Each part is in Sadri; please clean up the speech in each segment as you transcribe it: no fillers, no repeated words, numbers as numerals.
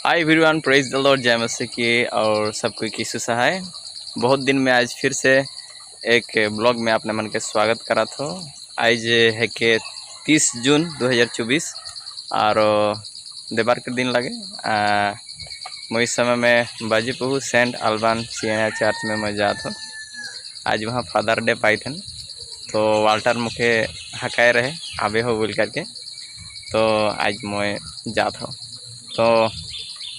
Hi everyone, praise the Lord, जय मसीह की और सबको की सहाय। बहुत दिन में आज फिर से एक ब्लॉग में आपने मन के स्वागत करा थो। आज है के 30 जून 2024 और देवार के दिन लगे। मैं इस समय में Bajipur saint Alban CNI church में मैं जात हूँ। आज वहाँ फादर डे पाई थन, तो वाल्टर मुखे हकाए रहे आबे हो बोल करके, तो आज मैं जात हूँ। तो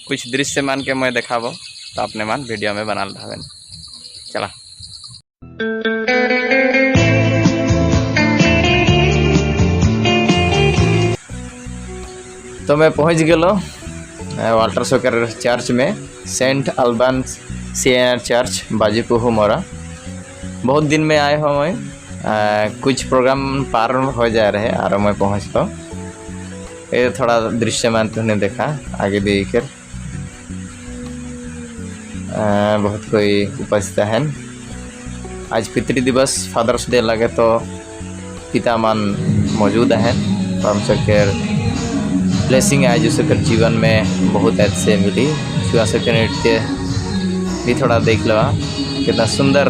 कुछ दृश्य मान के मैं देखाबो, तो अपने मान वीडियो में बना रहा। चला तो मैं पहुंच गलो वाल्टर सोकर चर्च में, saint Alban CNR church Bajipur मोरा। बहुत दिन में आए हो मैं, कुछ प्रोग्राम पार हो जा रहे और मैं पहुँच लो। ये थोड़ा दृश्यमान तुमने देखा आगे भी कर बहुत कोई उपस्थित हैं। आज पितृ दिवस फादर्स डे लगे तो पिता मान मौजूद हैं। परमेश्वर के ब्लेसिंग आज उसके जीवन में बहुत अच्छे मिली। छुआ के नृत्य भी थोड़ा देख लो, कितना सुंदर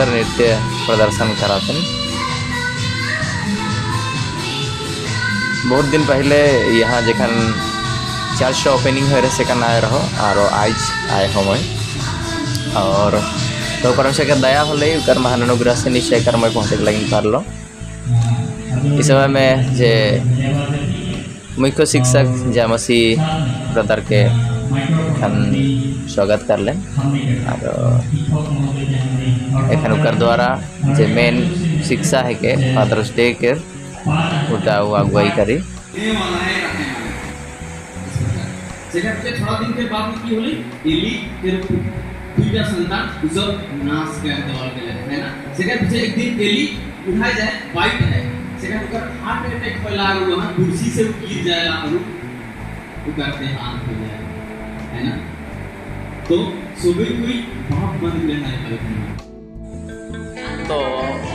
नृत्य प्रदर्शन कराते। बहुत दिन पहले यहाँ जखन चर्च ओपनिंग हो रहे सेकंड आए रहो और आज आए हो मैं। और तो परमेश्वर के दया होले उकर महान अनुग्रह से निश्चय कर मैं पहुँचे लगिन पारलो। इस समय में जे मुख्य शिक्षक जय मसीह ब्रदर के एखन स्वागत कर लें और एखन उकर द्वारा जे मेन शिक्षा है के फादर्स डे के उटा वो अगुवाई करी। थोड़ा दिन के बाद की होली एली के दुईटा संतान सब नाश कर देवल गेले है ना। सेकर पीछे एक दिन एली उठाए जाए बाइक है, सेकर ओकर हार्ट अटैक होला और वहां कुर्सी से गिर जाएला और ओकर देहांत हो जाए है ना। तो सुबह कोई बाप बन गेले ना। तो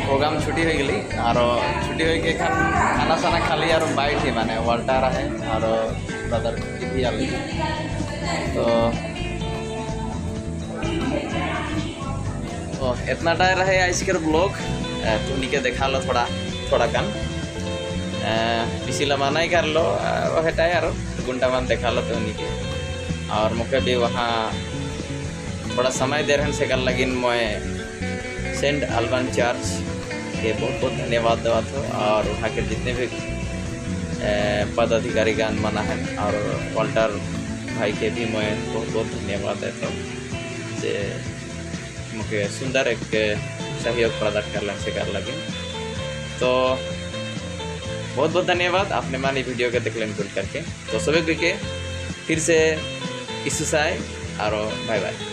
प्रोग्राम छुट्टी हो गई और छुट्टी हो के खाना साना खाली और बाइट ही माने वाल्टर है और ब्रदर की भी आली। तो इतना टाइम रहे आज के ब्लॉग तुमनी के देखा लो थोड़ा थोड़ा कन बेसी लम्बा नहीं कर लो हेटाय और गुंटा मान देखा लो तुमनी के। और मुझे भी वहाँ थोड़ा समय दे रहे से कर लगिन मैं सेंट अल्बन चर्च के बहुत बहुत धन्यवाद देवा थो। और वहाँ के जितने भी पदाधिकारी गण मना है और वाल्टर भाई के भी मैं बहुत बहुत धन्यवाद देता हूँ जे मुझे सुंदर एक सहयोग प्रदान कर से कर लगे। तो बहुत बहुत धन्यवाद आपने मानी वीडियो के देख लें करके। तो सभी के फिर से इसुसाए और बाय बाय।